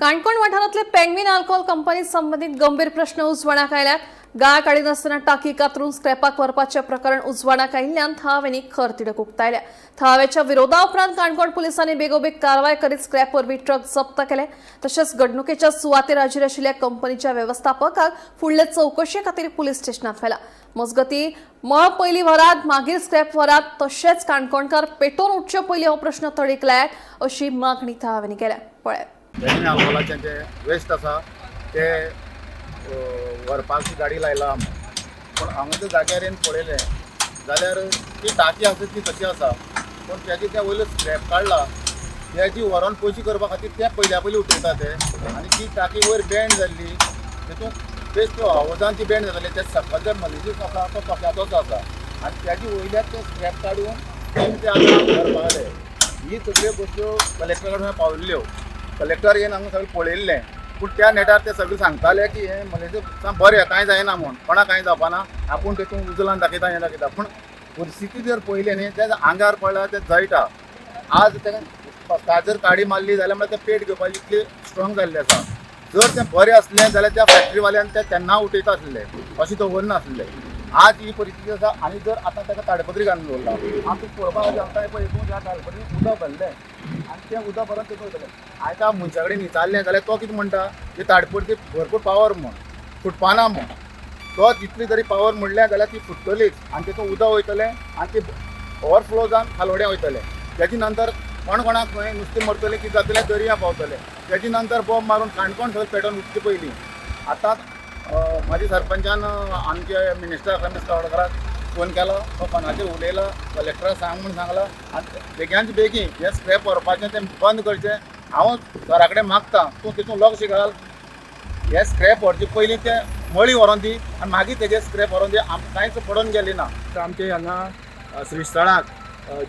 काणकोण वाठारांतले penguin alcohol company संबंदीत गंभीर प्रश्न उजवाडाक आयल्यात. गाळ काडिनासतना टाकी कातरून स्क्रॅपाक व्हरपाचें प्रकरण उजवाडाक आयिल्ल्यान थळाव्यांनी खर तिडक उक्तायल्या. थळाव्याच्या विरोधा उपरांत काणकोण पुलिसांनी बेगोबेग कारवाय करीत स्क्रॅप वरवीं ट्रक जप्त केले. तशेंच घडणुकेच्या सुवातेर हाजीर आशिल्ल्या कंपनीच्या वेवस्थापकाक फुडले चवकशे खातीर पुलीस स्टेशनात व्हेला. मजगतीं, मळ पयलीं व्हरात, मागीर स्क्रॅप व्हरात, तशेंच काणकोणकार पेटोवन उठचे पयलीं हो प्रश्न तडीक लायात अशी मागणी थळाव्यांनी केल्या. पळयात. बेगीन अल्कोहोलाचें जे वेस्ट आसा ते व्हरपाक गाडी लायला आमी. पूण हांगा त्या जाग्यार येवन पळयलें जाल्यार ती टाकी आसा ती तशी आसा, पूण तेजे ते वयलो स्क्रॅप काडला तेजी व्हरोन पयशे करपा खातीर ते पयल्या पयलीं उठयता ते आनी ती टाकी वयर बँड जाल्ली, तितून बेश्ट आवाजान ती बँड जाताली. ते सकयल जे मलिजीस आसा तो तोक्याचोच आसा आनी तेजे वयल्यान ते स्क्रॅप काडून तेमी ते आतां व्हरपा लागले. ही सगळ्यो गोश्ट्यो कलेक्टरा कडेन पावल्ल्यो. कलेक्टर येवन हांगा सगळें पळयल्लें, पूण त्या नेटार ते सगळे सांगताले की हें मलेशिया बरें, कांय जायना म्हूण, कोणाक कांय जावपाना, आपूण तितून उजलान दाखयता, हें दाखयता. पूण परिस्थिती जर पळयली न्ही, ते आंगार पडला ते जळटा. आज तेका जर काडी मारली जाल्यार म्हळ्यार ते पेट घेवपाची इतली स्ट्रॉंग जाल्ली आसा. जर तें बरें आसलें जाल्यार त्या फॅक्टरीवाल्यान ते तेन्ना उठयता आसले, अशें दवरनासले. आज ही परिस्थिती आसा आनी जर आतां ताका ताडपत्री घालून दवरला, आतां पळोवपाक आमकां पळय हितून ह्या ताडपत्री उदक भरलें आनी तें उदक भरून तितून वयतलें. आतां मनशा कडेन विचारलें जाल्यार तो कितें म्हणटा, ती ताडपत्री भरपूर पावर म्हूण फुटपाना म्हूण. तो जितली तरी पावर म्हणलें जाल्यार ती फुट्टलीच आनी तितून उदक वयतलें आनी ती ओवरफ्लो जावन खालोड्यां वयतलें. तेजे नंतर कोण कोणाक खंय नुस्तें मरतलें, कितें जातलें, दर्या पावतलें. तेजे नंतर बॉम्ब मारून काणकोण सगळें पेटोवन उठचे पयलीं आतां म्हाजे सरपंचान आमचे मिनिस्टर रमेश तवडकराक फोन केलो. तो फोनाचेर उलयलो, कलेक्टराक सांग म्हूण सांगला आनी बेग्यान बेगीन हें स्क्रॅप व्हरपाचें तें बंद करचें. हांव सरा कडेन मागता, तूं तितून लक्ष घाल. हे स्क्रॅप व्हरचे पयलीं ते मळी व्हरोन दी आनी मागीर तेजे स्क्रॅप व्हरोन दी. आमकां कांयच पडोन गेलें ना. आमचे हांगा श्रीस्थळाक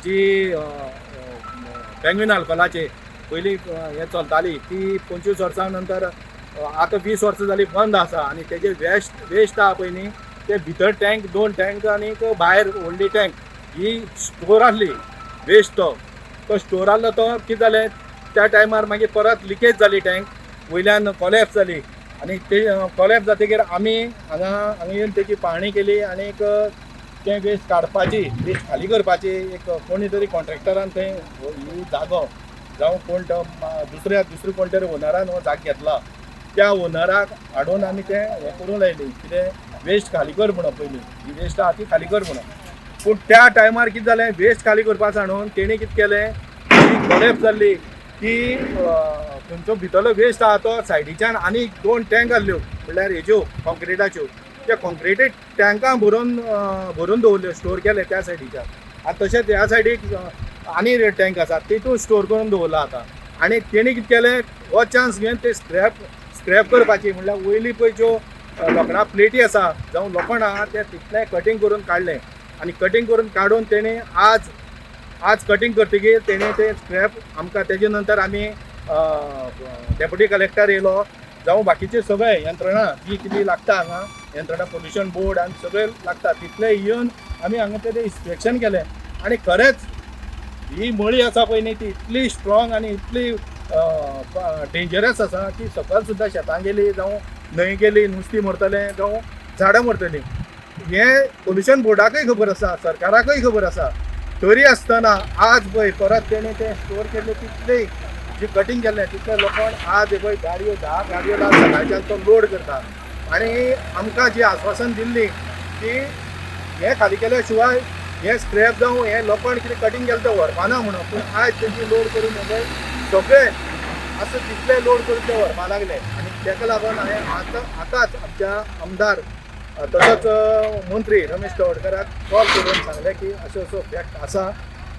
जी पेंग्विन अल्कोहोलाची पयलीं हें चलताली ती 25 वर्सां नंतर आतां 20 वर्सां जालीं बंद आसा. आनी तेजे वेस्ट आहा पळय न्ही, ते भितर टँक, दोन टँक आनी एक भायर व्हडली टँक ही स्टोर आसली वेस्ट. तो तो स्टोर आसलो, तो कितें जालें, त्या टायमार मागीर परत लिकेज जाली, टँक वयल्यान कोलॅप्स जाली. आनी ते कोलॅप्स जातकीर आमी हांगा हांगा येवन तेजी पाहणी केली आनी एक तें वेस्ट काडपाची, वेस्ट खाली करपाची एक कोणी तरी कॉन्ट्रॅक्टरान थंय ही जागो जावं कोण तो दुसऱ्या दुसरे कोण तरी ओनरान हो जागो घेतला, त्या ओनराक हाडून आमी तें हें करूंक लायली, कितें वेस्ट खाली कर म्हणून, पयलीं ही वेस्ट आहा ती खाली कर म्हणून. पूण त्या टायमार कितें जालें, वेस्ट खाली करपा सांडून तेणी कितें केलें, ती कोलॅप्स जाल्ली ती खंयचो भितरलो वेस्ट आहा तो सायडीच्यान आनी दोन टँक आहल्यो, म्हणल्यार हेज्यो कॉन्क्रिटाच्यो, त्या कॉन्क्रिटेड टँकां भरून भरून दवरल्यो, स्टोर केले त्या सायडीच्यान. आनी तशेंच ह्या सायडीक आनी टँक आसा, तितून स्टोर करून दवरला आतां. आनी तेणी कितें केलें, हो चान्स घेवन ते स्क्रॅप करपाची म्हणल्यार वयली पळय ज्यो लोखणा प्लेटी आसा जावं लोखण आहा तें तितलें कटींग करून काडलें. आनी कटींग करून काडून तेणी आज आज कटींग करतकीर तेणी ते स्क्रॅप आमकां. तेजे नंतर आमी डेप्युटी कलेक्टर येयलो जावं बाकीचे सगळे यंत्रणा जी कितें लागता हांगा, यंत्रणा पोल्युशन बोर्ड आनी सगळे लागता तितले येवन आमी हांगा तेजें इन्स्पेक्शन केलें. आनी खरेंच ही मळी आसा पळय न्ही, ती इतली स्ट्रॉंग आनी इतली डेंजरस आसा की सकयल सुद्दां शेतां गेली जावं न्हंय गेली, नुस्तीं मरतलें जावं झाडां मरतलीं. हें पोल्युशन बोर्डाकय खबर आसा, सरकाराकय खबर आसा. तरी आसतना आज पळय परत तेणें तें स्टोर केल्लें तितलें जी कटींग केल्लें तितलें लोखण आज पळय गाडयो, 10 गाडयो आज सकाळच्यान तो लोड करता. आनी आमकां जी आस्वासन दिल्ली की हें खाली केल्या शिवाय हें स्क्रॅप जावं हें लोखण कितें कटींग केलें तें व्हरपाना म्हणून, पूण आयज तेंची लोड करून हे सगळे आसा तितले लोड करून ते व्हरपा लागले. आनी तेका लागून हांवें आतां आतांच आमच्या आमदार तसोच मंत्री रमेश तवडकराक कॉल करून सांगलें की अशें असो फॅक्ट आसा,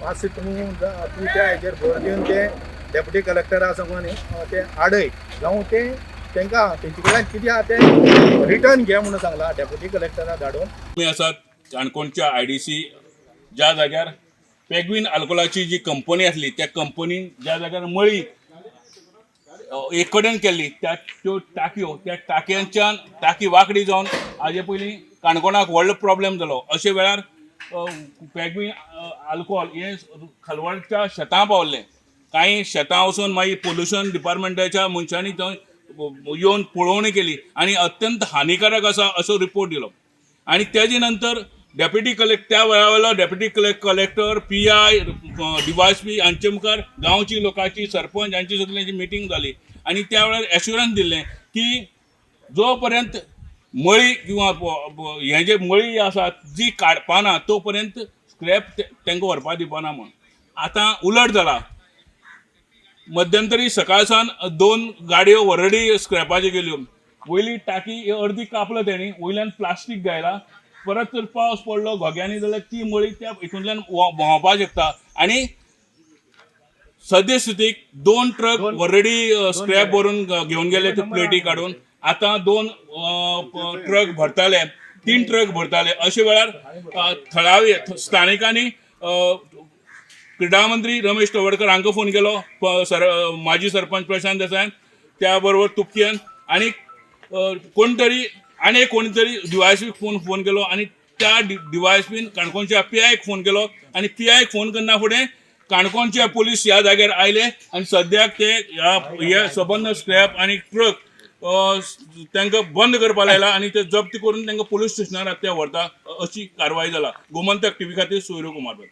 मातशें तूं तूं त्या हेजेर भर दिवन ते डेप्युटी कलेक्टरा सांगून ते आडय जावं ते तांकां तेंचे कडल्यान कितें आहा तें रिटर्न घे म्हणून सांगलां डेप्युटी कलेक्टरा धाडून. आमी आसात काणकोणच्या आयडीसी, ज्या जाग्यार पेग्विन अल्कोहोलाची जी कंपनी आसली, त्या कंपनीन ज्या जाग्यार मळी एक कडेन केल्ली, त्या त्यो टाकयो, त्या टाकयांच्यान टाकी वांकडी जावन हाजे पयलीं काणकोणाक व्हडलो प्रॉब्लेम जालो. अशे वेळार पेग्विन अल्कोहोल हें खालवडच्या शेतां पावल्लें. कांय शेतां वचून मागीर पोल्युशन डिपार्टमेंटाच्या मनशांनी थंय येवन पळोवणी केली आनी अत्यंत हानिकारक आसा असो रिपोर्ट दिलो. आनी तेजे नंतर डेप्युटी कलेक्टर, त्या वेळा वयलो deputy collector, PI, DYSP हांचे मुखार गांवची लोकांची, सरपंच हांची सगळ्यांची मिटींग जाली आनी त्या वेळार एश्युरन्स दिल्लें की जो पर्यंत मळी किंवा हें जे मळी आसा जी काडपाना तो पर्यंत स्क्रॅप तांकां व्हरपा दिवपाना म्हूण. आतां उलट जाला. मध्यंतरी सकाळ सावन 2 गाडयो ऑलरेडी स्क्रॅपाच्यो गेल्यो. वयली टाकी ही अर्दी कापला तेणी, वयल्यान प्लास्टीक घायला. परत जर पावस पडलो घोग्यांनी जाल्यार ती मळी त्या हितूंतल्यान व्हांवपाक शकता. आनी सद्यस्थितीक 2 ट्रक ऑलरेडी स्क्रॅप भरून घेवन गेले ते प्लेटी काडून. आतां 2 ट्रक भरताले, 3 ट्रक भरताले. अशे वेळार थळावी स्थानिकांनी क्रीडा मंत्री रमेश तवडकर हांकां फोन केलो, माजी सरपंच प्रशांत देसायान, त्या बरोबर तुपक्यान आनी कोण तरी आनी कोण तरी डीवायएसपीक फोन केलो आनी त्या डीवायएसपीन काणकोणच्या पीआयक फोन केलो आनी पीआयक फोन करना फुडें काणकोणचे पुलीस ह्या जाग्यार आयले आनी सद्याक ते ह्या सबंद स्क्रॅप आनी ट्रक तांकां बंद करपाक लायला आनी ते जप्त करून तांकां पुलीस स्टेशनार ते व्हरता अशी कारवाय जाला. गोमंतक टीव्ही खातीर सूर्य कुमार.